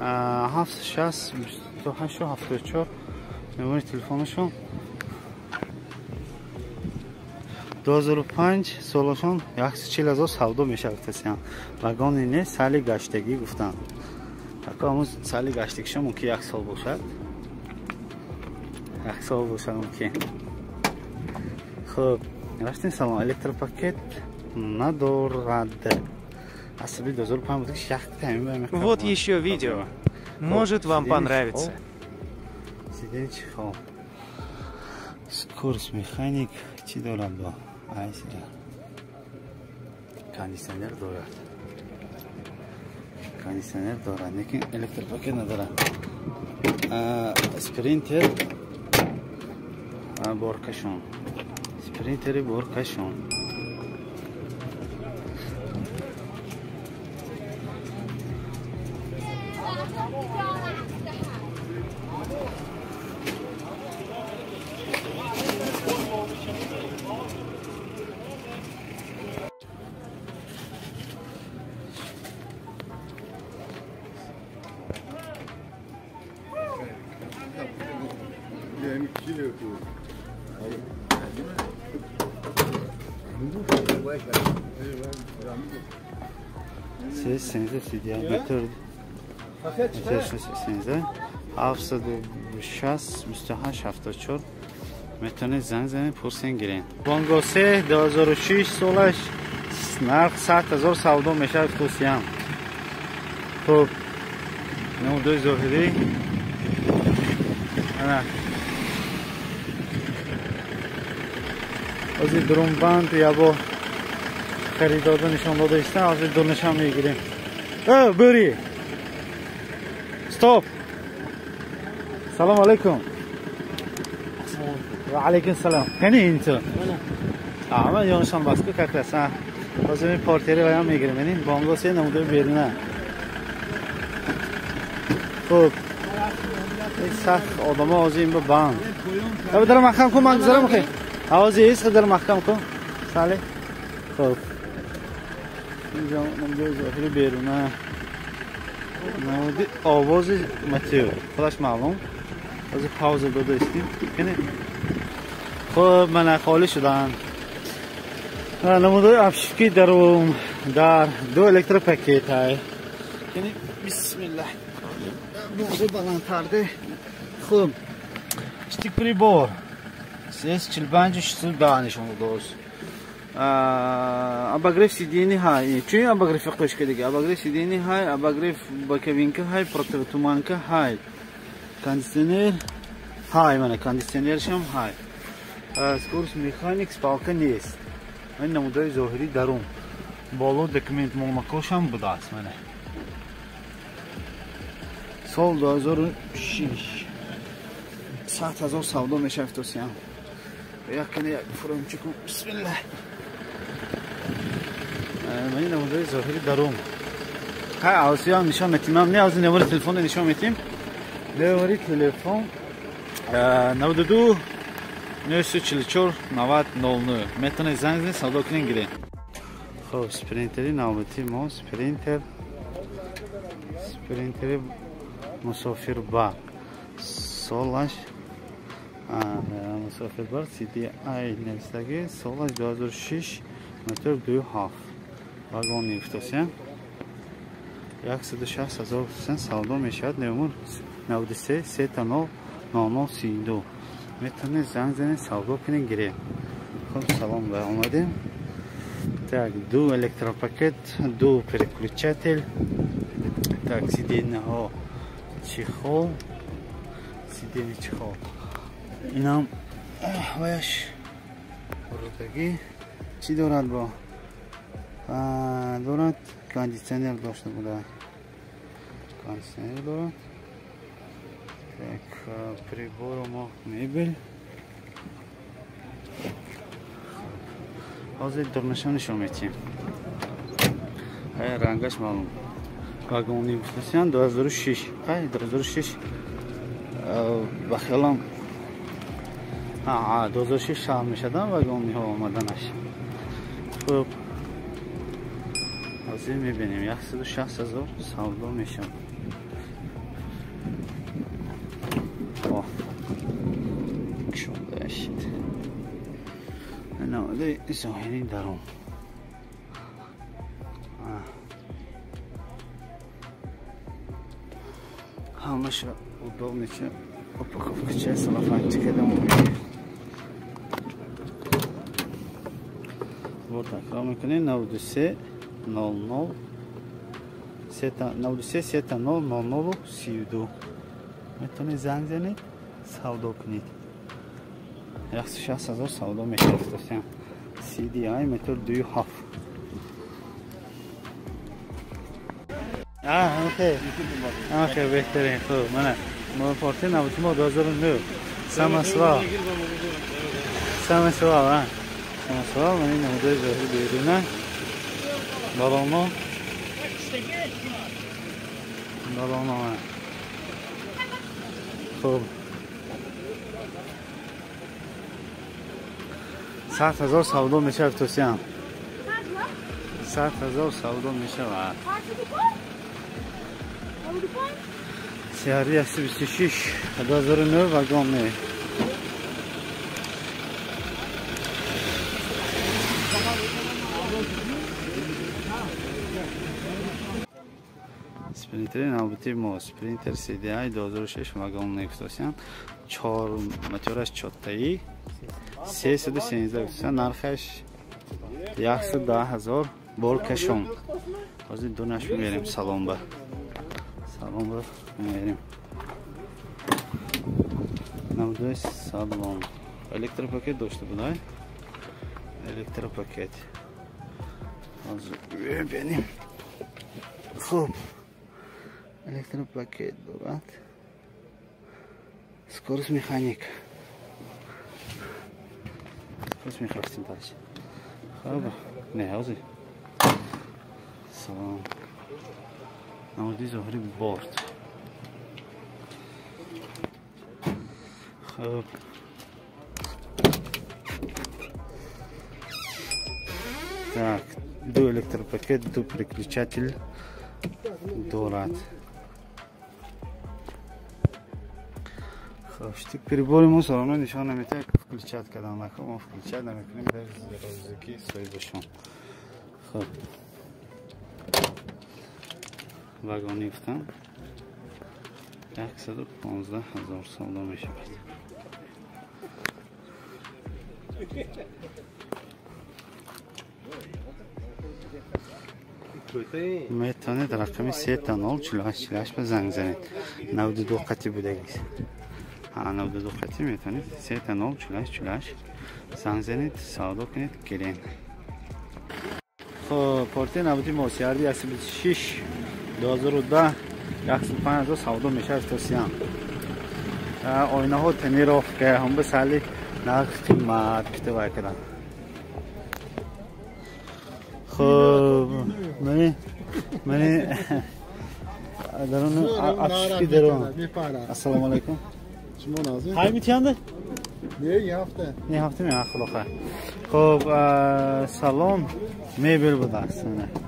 760 28 74 номери телефонашон. 2005 солашон 140 ҳазор савдо мешавад касиам. Вагони не сали гаштагӣ гуфтанд. Така ҳамун сали гаштагишон мумкин як сол бошад. Як сол бошад мумкин. Хуб, рафтем салон. Электропакет надорад. Асаби 2005 буд, як. Вот еще видео. Может, вам понравится. Сиденье чехол. Скорость механик чӣ дорад бо? Айсия. Кондиционер дорад. Кондиционер дорад, лекин электропакет надорад. Спринтер боркашон. Спринтери боркашон. Сидиаметр 6 760 28 74 метавонед занг занед, пурсен гирен. Бонго 3 2006 солаш нарх 100 ҳазор савдо мешавад хусиям. Хуб, намудои зоҳирӣ ана ҳозир дурунбанд ябо харидода нишон дода истан, ҳозир дурнашам мегирем. Бӯри! Стоп! Салом алейкум. Ва алейкум салом. Кани инту? Ман ёнашон баску как раз. Ҳозир ин портери ваям мегирем. Ин бонго се намудои беруна. Хуб. Сахт одамо ҳозир ин ба банд. Дар маҳкам кун, ман гузарам хе. Ҳозир ис дар маҳкам кун. Сале. Хуб. Инҷо намудои зоҳири беруна. Намуди овози Матео. Худаш маълум. Ҳозир пауза дода истем. Хуб, мана холӣ шуданд. Намудои обшивки дарум дар ду электропакет ҳай. Бисмиллаҳ. Бозу баландтарде. Хуб. Штик прибор. 45 610 нишон додааст. Обогрев сидений ҳай. Чун обогрев қошка дига. Обогрев сидений ҳай, обогрев боковинка ҳай, противотуманка ҳай. Кондиционер ҳай, мана кондиционершам ҳай. Скорость механик спалка нест. Ин намудои зоҳирӣ дарун. Боло документ монакошам будааст мана. Сол 2006. 100 ҳазор савдо мешавад тосиям. Як кане як фуромчи кун. Бисмиллаҳ. Ман намудои зоҳири дарун. Ҳай авсиям нишон метим. Ман не аз номери телефон нишон метим. Номери телефон 92 944 90 00. Метавонед занг занед, савдо кунед, гиред. Хуб, спринтери навбати мо спринтер. Спринтери мусофирбар. Солаш мусофирбар CDI нависдаги солаш 2006 мотор 2.7 вагон гуфтасем. 160 ҳазор савдо мешавад. Номер 93 30 00 32. Метавонед занг занед, савдо кунед, гиред. Хуб, салом ба омадем. Так, ду электропакет, ду переключатель. Так, сиденьеҳо чехол, сиденье чехол. Инам ваяш рудагӣ чӣ дорад бо? Дорад кондиционер дошта буда. Кондиционер дорад. Так, прибор мо мебел. Ҳозир дурнашон нишон метиҳем. Рангаш маълум. Вагони гуфтасиан 2006. Ай 2006 ба хиёлам 2006 шаҳр мешадан вагониҳо омаданаш. Хуб, ҳозир мебинем 160 ҳазор савдо мешавад. Нархҳо кушода шид. Намудаи зоҳирии дарун. Ҳамаша удобнича упаковкача салафанчика дамо. Вот такрор мекунем 93 00 93 00 00 32. Метавонед занг занед, савдо кунед. 160 000 савдо мешавад. CDI мотор 2.7. Окей. Окей, беҳтарин. Хуб, мана мо порти навбати 2009. Самосвал. Самосвал, а. Самосвал, мана ин намудаи зоҳири беруна. Балоно. Балоно. Хуб. 100 000 савдо мешавад тосиям. 100 000 савдо мешавад. Сиҳари 126 2009 вагон не. Спринтери навбати мо Спринтер CDI 2006 вагон не гуфтосиям. 4 мотораш чоттаи 313 гуфтосиям. Нархаш 110 000 бор кашон. Ҳозир дунаш мебарем салон ба. Салон ба мебарем. Намудаи салон. Электропакет дошта будай. Электропакет. Ҳозир бибинем. Хуб. Электропакет дорад. Скорость механик. Скорость механик дальше. Хуб. Не, ҳозир. Салом. Намуди зоҳири борт. Хуб. Так, ду электропакет, ду переключатель дорад. Хуб, штик прибори мо салоно нишон наметиҳад, включать кардан накун, мо включать намекунем дар розики соҳибашон. Хуб. Вагони гуфтам 115 000 савдо мешавад. Метавонед рақами 3 0 48 48 ба занг занед. 92 қати будагист. 92 қати метавонед 3 0 48 48 занг занед, савдо кунед, гирен. Хуб, порти навбати мо CRD 126 2010 105 000 савдо мешавад тосиям. Оинаҳо тонировка, ҳам ба сали нарх қимат китова карданд. Хуб, мани дарун обшивки дарун. Ассалому алайкум. Шумо назим? Ҳай митянда? Не, ҳафта. Не ҳафта ме, худо хайр. Хуб, салон мебел будааст.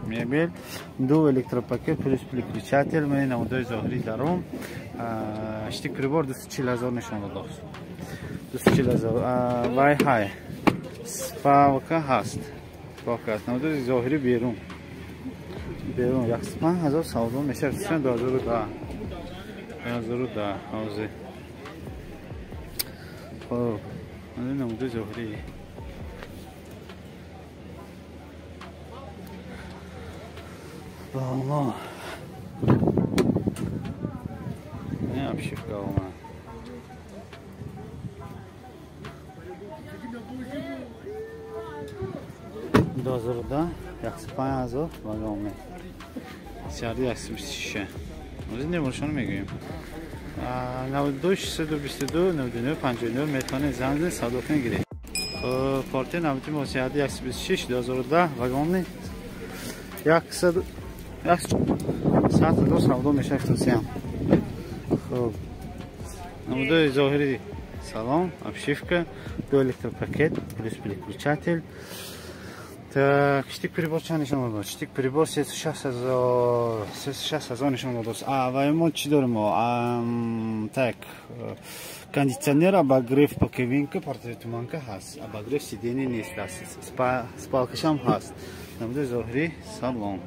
Мебел, ду электропакет плюс переключатель, мани намудаи зоҳирии дарун. Штик прибор 240 000 нишон додааст. 240 000. Вай ҳай. Спавка ҳаст. Спавка ҳаст. Намудаи зоҳирӣ берун. Берун 105 000 савдо мешавад. 2010. 2010 ҳозир. Хуб, намудаи зоҳирӣ. Балоно. Не обшивка омад. 2010 105 000 вагон. CRD 126. Ҳозир неморшон мегӯем. 92 622 99 59 метавонед занг занед, савдо кунед, гиред. Хуб, порти навбати мо CRD 126 2010 вагони 100 000 савдо мешавад тосиям. Хуб, намудаи зоҳири салон, обшивка, ду электропакет плюс переключатель. Так, штик прибор чанд нишон дод? Штик прибор 360 000, 360 000 нишон дод. А ва мо чӣ дорем? Так, кондиционер, обогрев боковинка, противотуманка ҳаст. Обогрев сиденье нест, спалкашам ҳаст. Намудаи зоҳирӣ салон.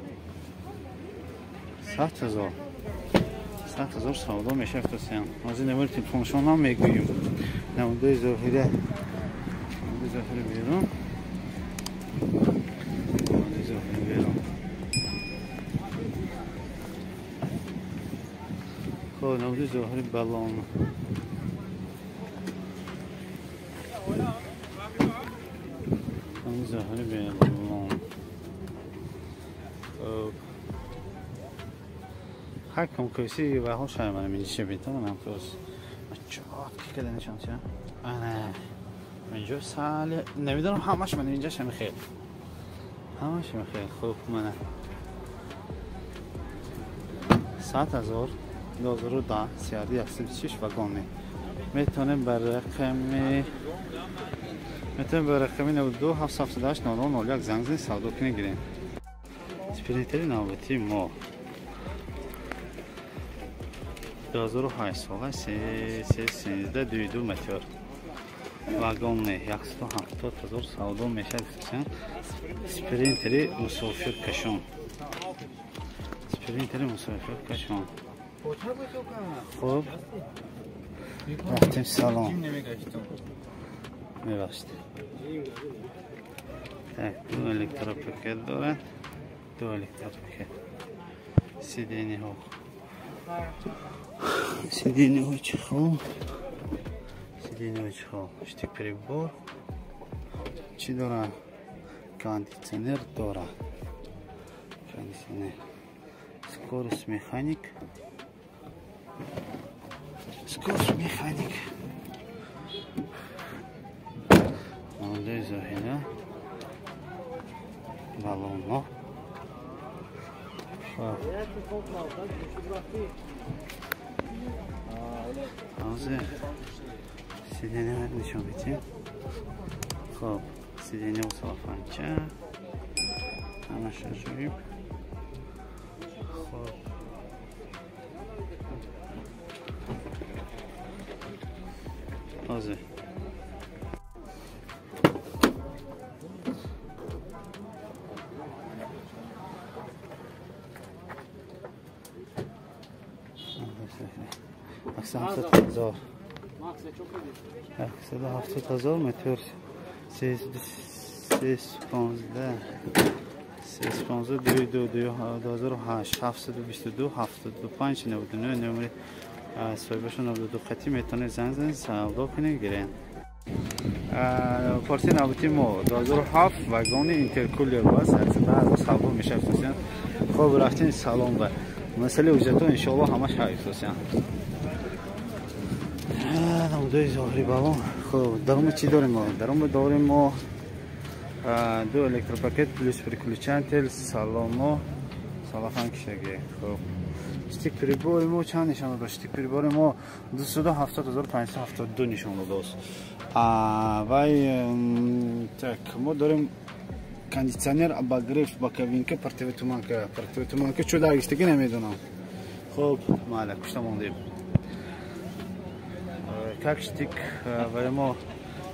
100 000. 100 000 савдо мешавад тосиям. Ҳозир номери телефоншон ҳам мегӯем. Намудаи зоҳирӣ. Намудаи зоҳирӣ берун. Намудаи зоҳирӣ берун. Хоб, намудаи зоҳирӣ балон. Намудаи зоҳирӣ балон. Хоб. Ҳар кам кӯси вайҳо шаймана минҷа битавонам кӯс. Чот када нишон тия. Ана. Инҷо сали намедонам ҳамаш ман инҷа шами хел. Ҳамаш хел. Хуб мана. 100 000 2010 CRD 126 вагоне. Метавонем ба рақами 92 778 00 01 занг занед, савдо кунед, гирем. Спринтери навбатии мо 2008 сола 13 22 мотор вагонне 170 000 савдо мешавад. Спринтери мусофиркашон, Спринтери мусофиркашон. Хуб, рафтем салон. Мебахшед. Так, ду электропакет дорад, ду электропакет. Сиденьеҳо, сиденьеҳо чехол, сиденьеҳо чехол, штик прибор чӣ дорад? Кондиционер дорад, кондиционер, скорость механик, скорость механик. Намудаи зоҳира балонҳо. Ҳозир сиденье нишон медиҳем. Хоб, сиденье салафанча, ҳамаш аҷоиб. Хоб, ҳозир 170 000, 170 000 мотор 315, 315 2 2 2008 722 75 99 номери соҳибашон 92 хати. Метавонед занг занед, савдо кунед, гиред. Форси навбати мо 2007 вагони интеркулер бас 110 000 савдо мешавад. Хоб, рафтем салон ба масъалаи ҳуҷҷатҳо иншоалло ҳамаш ҳайфтосян. Намудаи зоҳири балон. Хуб, дарума чӣ дорем мо? Дарума дорем мо ду электропакет плюс переключатель, салоно салафан кишаги. Хуб, штик прибори мо чанд нишон дод? Штик прибори мо 270572 нишон додааст. Вай так, мо дорем кондиционер, обогрев боковинка, противотуманка. Противотуманка чӯ даргиштагӣ намедонам. Хуб, майла, кушта мондем. Как штик вай мо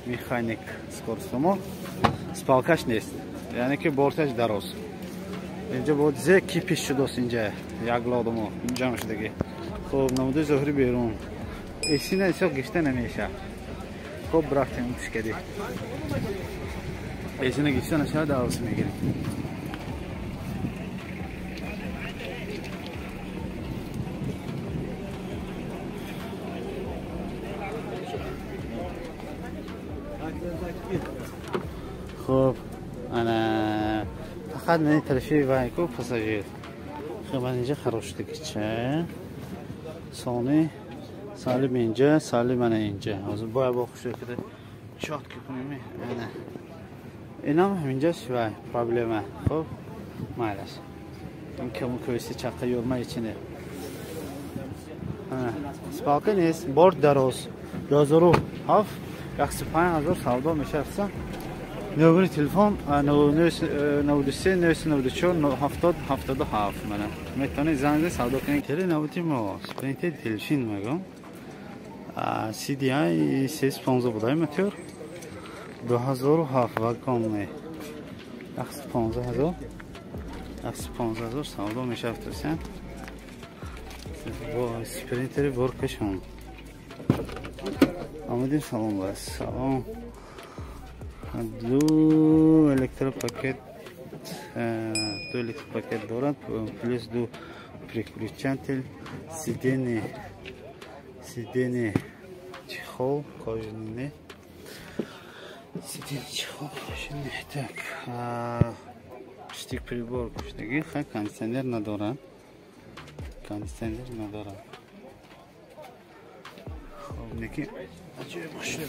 механик, скоростмо спалкаш нест, яъне ки борташ дароз. Инҷа бо зе кипиш шудааст, инҷа як лодомо ҷамъ шудагӣ. Хуб, намудаи зоҳири берун. Эсина исоқ гирифта намешавад. Хуб, рафтем пушкади. Эсина гирифта нашавад, авс мегирем. Хуб, ана фақат мани тарафи вайку пассажир. Хуб, ман инҷа хароштагича сони салим инҷа, салим ана инҷа. Ҳозир бояд бо хушро кида чётко кунем. Ана инам ҳаминҷаш вай проблема. Хуб, майлаш, ин каму кӯси чаққа ёрма ичине. Спалка нест, борт дароз. 2007, 105 000 савдо мешавад. Номери телефон 93 994 70 77 мана. Метавонед занг занед, савдо кунед. Тели навбати мо Спринтер Делфин мегӯм. CDI 315 будай мотор. 2007 вагон. 115,000. 115,000 савдо мешавад тасен. Бо Спринтери боркашон. Омадем, салом бас. Салом. Ду электропакет, ду электропакет дорад, плюс ду переключатель, сиденье, сиденье чехол кожаный, сиденье чехол кожаный. Так, штик прибор кушдаги, хай кондиционер надорад, кондиционер надорад. Хоб, неки аҷоиб мошин.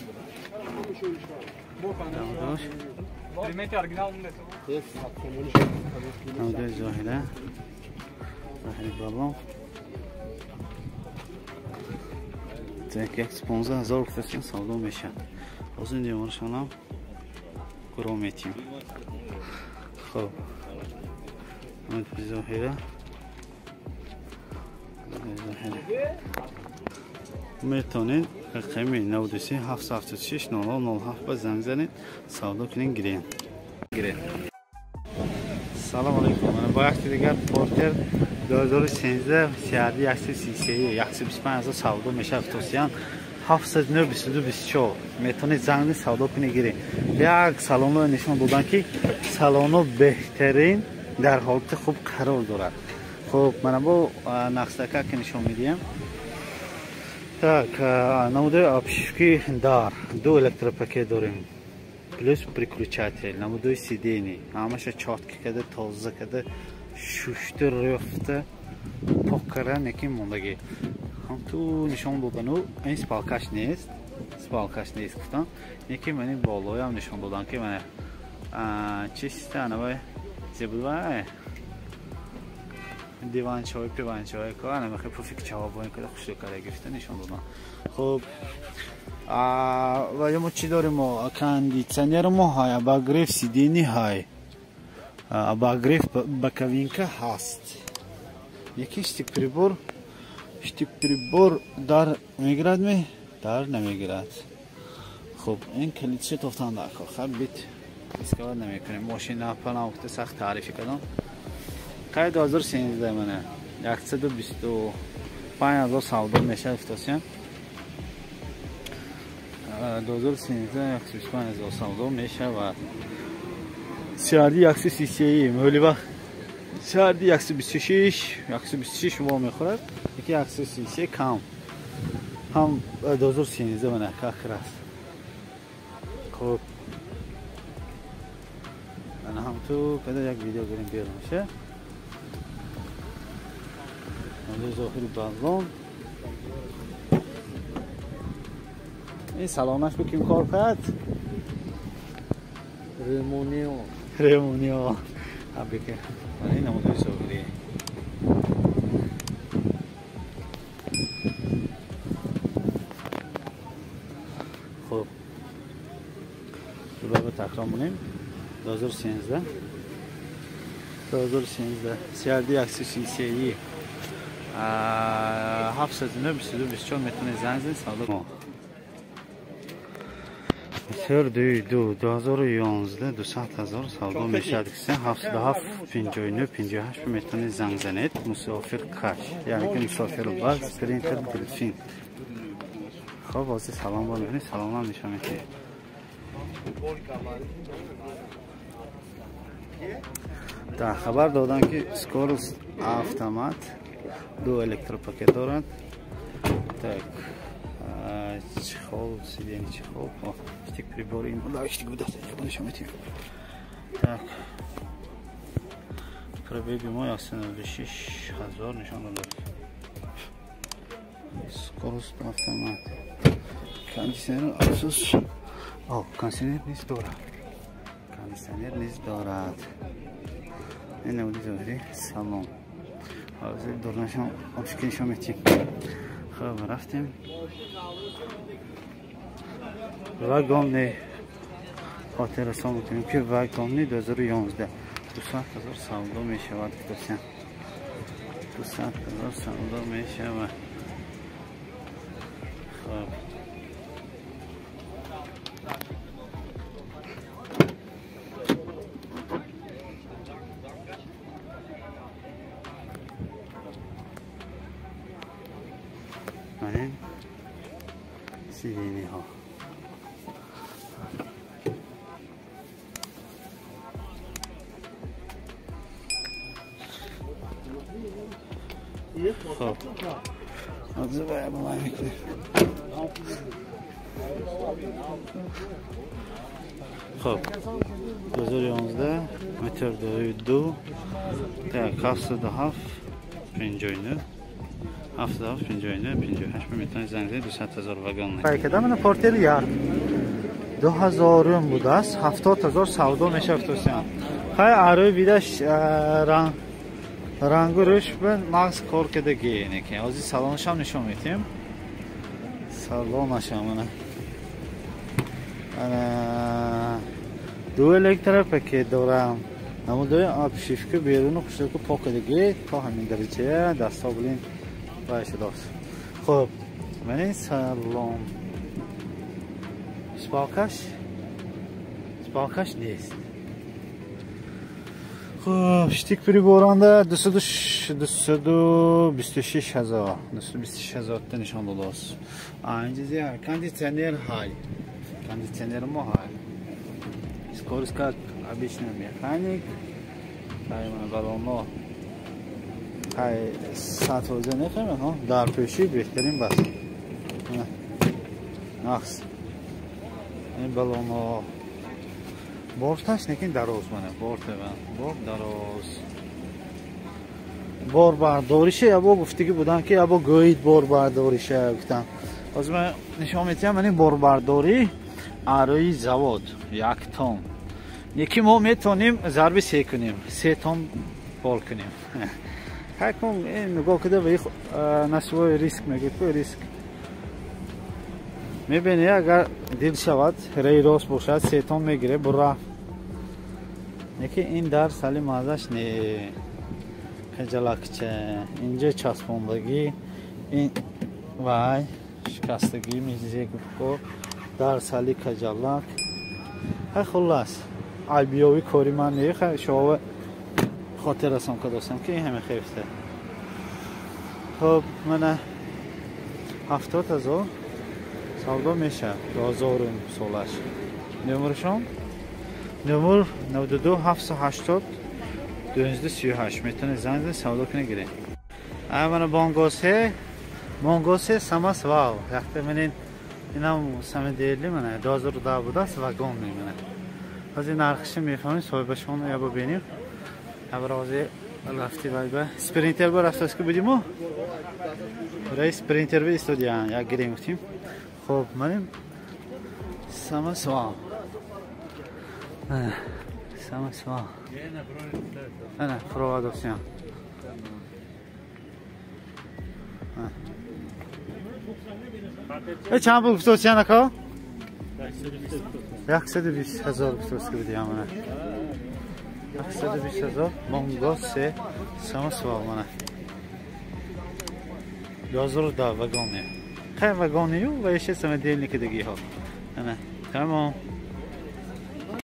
Намудои зоҳира, зоҳири балон. Так, 115,000 гуфтасем, савдо мешавад. Ҳозир девонашонам гуро метим. Хоб, зоҳира, зоҳира. Метавонед рақами 93 776 00 07 ба занг занед, савдо кунед, гирем. Гирем. Салом алейкум. Мана бо якти дигар Портер 2013 CRD 133 125,000 савдо мешавад тосиян 709 22 24. Метавонед занг занед, савдо кунед, гирем. Як салонро нишон додан ки салоно беҳтарин дар ҳолати хуб қарор дорад. Хуб, мана бо нақшака ки нишон медиҳем. Так, намудои обшивки дар ду электропакет дорем, плюс переключатель, намудои сиденье, ҳамаша чётко када, тоза када, шушта, рёфта, пок кара, некин мондагӣ. Ҳам ту нишон додану, ин спалкаш нест, спалкаш нест гуфтам, некин мани болоям нишон додан ки мана чисто анавай зебудвай диванчаҳои пиванчаҳое ко ана мехоҳи пуфикчаҳо бо ин када хушрӯ када гирифта нишон додам. Хуб, ва мо чӣ дорем? Мо кондитсионер мо ҳай, обогрев сиденье ҳай, обогрев боковинка ҳаст. Яки штик прибор, штик прибор дар мегирад ме? Дар намегирад. Хуб, ин калидчи тофтан дар кор. Хаб бит искават намекунем. Мошина палам гуфта сахт таърифӣ кардам. Қай 2013 мана 125,000 савдо мешавад гуфтасиям. 2013 125,000 савдо мешавад. CRD 133 мӯли вақт CRD 126 126 во мехӯрад, яки 133 кам. Ҳам 2013 мана как раз. Хуб, ана ҳам ту када як видео гирем берунша. Зоҳири балон. Ин салонаш бо ким кор кард? Ремонио. Ремонио. Абике. Мана ин намудои зоҳирӣ. Хуб, дубора такрор монем. 2013 2013 CRD 133 709 22 24 метавонед занг занед, савдо мо. Мотор 2 2011 200,000 савдо мешавад. 77 59 58 метавонед занг занед. Мусофир каш, яъне ки мусофир бар Спринтер Делфин. Хоб, ҳозир салом бо мебинед, саломам нишон медиҳед. Та хабар додан ки скорость автомат, ду электропакет дорад. Так, чехол, сиденье чехол, штик прибор, ин да, штик буда, нишон медиҳем. Так, пробеги мо 196,000 нишон додад. Скорость автомат. Кондиционер афсус. О, кондиционер низ дорад. Кондиционер низ дорад. Ин намуди зоҳирӣ салон. Ҳозир дурнашон обшики нишон медиҳем. Хуб, рафтем. Вагон Хотиррасон мекунем ки вагонни 2011 200 ҳазор савдо мешавад. 200 ҳазор савдо мешавад. Хоб манин сидениҳо. Хоб отзывая была мекунем. Хоб 2011 метр 2 так 77 59 77 59 58 метавонед занг занед. 200 ҳазор вагон. Када мана портер як 2000 будааст, 70 ҳазор савдо мешавад. Хай арои бидаш рангу рӯш ба нағз кор кардагӣ неки. Ҳозир салонашам нишон медиҳем. Салонашам ана. Ана ду электропакет дорам. Намудои обшивка беруну хушраку пок кардагӣ то ҳамин дараҷа дастҳо блин вай шудааст. Хуб, ман ин салон. Спалкаш нест. Хуб, штик приборанда 226 ҳазор, 226 ҳазор та нишон додааст. Инҷа кондитсионер ҳай. Кондитсионер мо ҳай. Скорость как обычный механик. Ҳай мана балонҳо. Ҳай 100% нехӯрем, ҳо? Дар пеши беҳтарин бас. Нақс. Ин балонҳо. Борташ лекин дароз мана, борт борт дароз. Бор бардориша ябо гуфтагӣ будан ки ябо гӯид бор бардориша гуфтан. Ҳозир ман нишон медиҳам мани борбардорӣ арои завод 1 тон. Яки мо метавонем зарби 3 кунем, 3 тон бор кунем. Ҳакм нигоҳ кида ва на свой риск мегӯяд, ку риск. Мебинӣ агар дил шавад, рей рост бошад, 3 тон мегирад, бура. Яки ин дар сали мазаш не. Хаҷалакча, инҷа часпондагӣ, ин вай шикастагӣ мезе гуфт, дар сали каҷалак. Хай хуллас, айбиёви кори ман не, хай шова хотиррасон кардостам ки ин ҳама хефта. Хоб, мана 70 ҳазор савдо мешавад 2000 солаш. Номершон? Номер 92 780 238 метавонед занг занед, савдо кунед гиред. Мана Бонгосе, Бонгосе самосвал. Якта манин инам самодельный мана 2010 будааст, вагон мемона. Ҳозир нархашро мефаҳмем, соҳибашон ябо бинем. Ябо ҳозир рафти вайба. Спринтер ба рафтааст ки будиму? Раис спринтер ба истодиян, як гирем гуфтим. Хоб, маним самосвал. Самосвал. Ана, проводовсиан. Чанд пул гуфтосиан ака? 120 ҳазор гуфтос ки будиам мана. 120 ҳазор Монго се самосвал мана. 2010 вагоне. Хай вагонию ва еше самодельники дагиҳо. Ана, тамом.